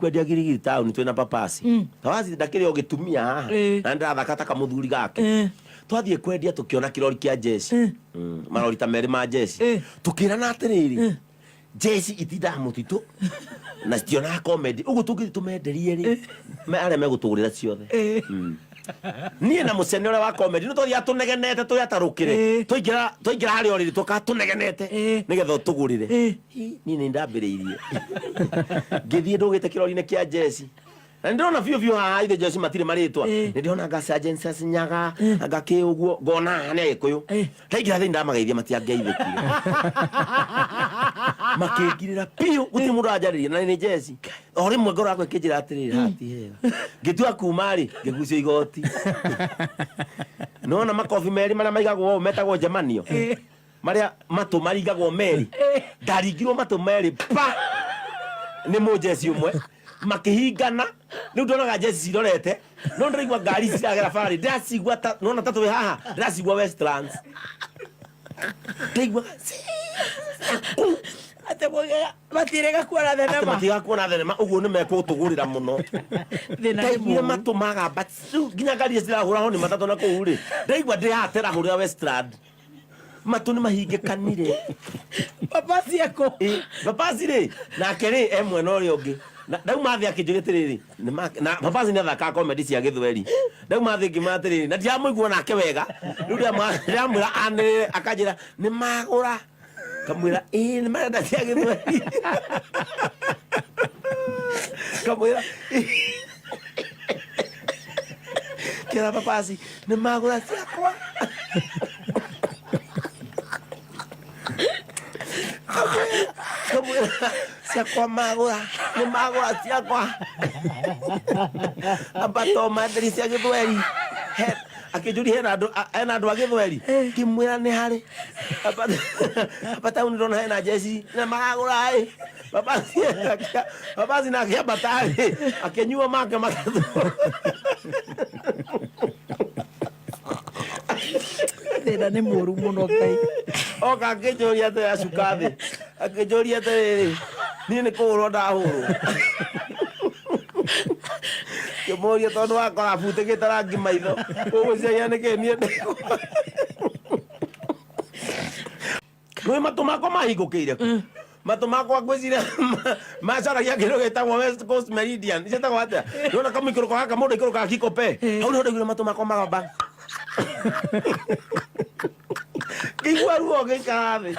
Kwendia girigiri taũni twĩna papasi. Papasi ndakĩrĩ o gĩtumia haha. Na nĩndĩrathaka ta kamũthuri gake. Twathiĩ kwendia tũkĩona kĩrori kĩa njeci. Marori ta merĩ ma njeci. Tũkĩrana atĩrĩrĩ, njeci itindaga mũtitũ na citionaga comedy. Ũguo tũngĩthiĩ tũmenderie rĩ, arĩa megũtũgũrĩra ciothe. Niĩ na mũcene ũrĩa wa comedy nĩ twathiaga tũnegenete tũrĩ atarũkĩre. Twaingĩra twaingĩra harĩa ũrĩ rĩ, twokaga tũnegenete nĩgetha ũtũgũrĩre. Hi, niĩ nĩ ndambĩrĩirie. Ngĩthiĩ ndũgĩte kĩrori-inĩ kĩa njeci. Na nĩ ndĩrona biũ biũ haha ithe njeci matirĩ marĩtwa. Nĩ ndĩrona anga Sergeant Nyaga, anga kĩ ũguo, ngona haha nĩ Agĩkũyũ. Ndaingĩra thĩinĩ ndamageithia matiangeithĩkire. Makĩngirĩra biũ, gũtirĩ mũndũ ũranjarĩria na nĩ njeci. O rĩmwe ngoro yakwa ĩkĩnjĩra atĩrĩrĩ, haha ti hega. Ngĩtua kuma rĩ, ngĩgucio igoti. Nĩwona makobi merĩ marĩa maigagwo ũũ metagwo njemanio? Marĩa matũ maringagwo merĩ. Ndaringirwo matũ merĩ pa nĩ mũnjeci ũmwe. Makĩhingana. Rĩu ndonaga njeci cirorete. No ndĩraigua ngari ciragera bara rĩ, ndĩracigua ta, nĩwona ta twĩ haha, ndĩracigua Westlands. Ndaiguaga Atĩ matirega kuona atĩ thenema. matiga kuona thenema ũguo nĩ mekũtũgũrĩra mũno. Thĩna nĩ Ndaiguire mũũru. matũ magamba rĩu nginya ngari iria cirahũra honi matatũ na kũu rĩ, ndaigua ndĩratera hũrĩra Westland. Matũ nĩ mahingĩkanire. Papasi eko. Ĩ, Papasi rĩ, nake rĩ e mwena ũrĩa ũngĩ. Na ndauma thĩ akĩnjũria atĩrĩrĩ, na Papasi nĩ athakaga comedy cia gĩthweri. Ndauma thĩ ngĩmwĩra atĩrĩrĩ, na ndiramũigua nake wega. Rĩu ndĩramwĩra anĩrĩre, akanjĩra nĩ magũra. Kamwĩra ĩĩ nĩ marenda cia gĩthweri. Kamwĩra kĩra Papasi nĩ magũra ciakwa. Kamwĩra ciakwa magũra nĩ magũra ciakwa. Amba to mandĩri cia gĩthweri. Akĩnjũria hena andũ hena andũ a gĩthweri. Ngĩmwĩra nĩ harĩ. Amba taũni ndona hena njeci na maragũra ĩ. Papasi Papasi nake ambata rĩ akĩnyua make matatũ. Thĩna nĩ mũũru mũno Ngai. Oka akĩnjũria atĩrĩ acuka thĩ. Akĩnjũria atĩrĩrĩ, niĩ nĩ kũhũrwo ndahũrwo. Ngĩmũria tondũ wakora butĩkĩte rangi maitho. Ũgwĩciragia nĩkĩ niĩ ndĩ Nĩ matũ makwa mahingũkĩire kũ? Matũ makwa ngwĩciria macaragia kĩndũ gĩtagwo West Coast Meridian. Ciĩtagwo atĩa? Nĩwona kamũikũrũko gaka mũndũ aikũrũkaga Kikope. Hau nĩho ndaiguire matũ makwa magamba. Ngĩigua ruo ngĩikara thĩ.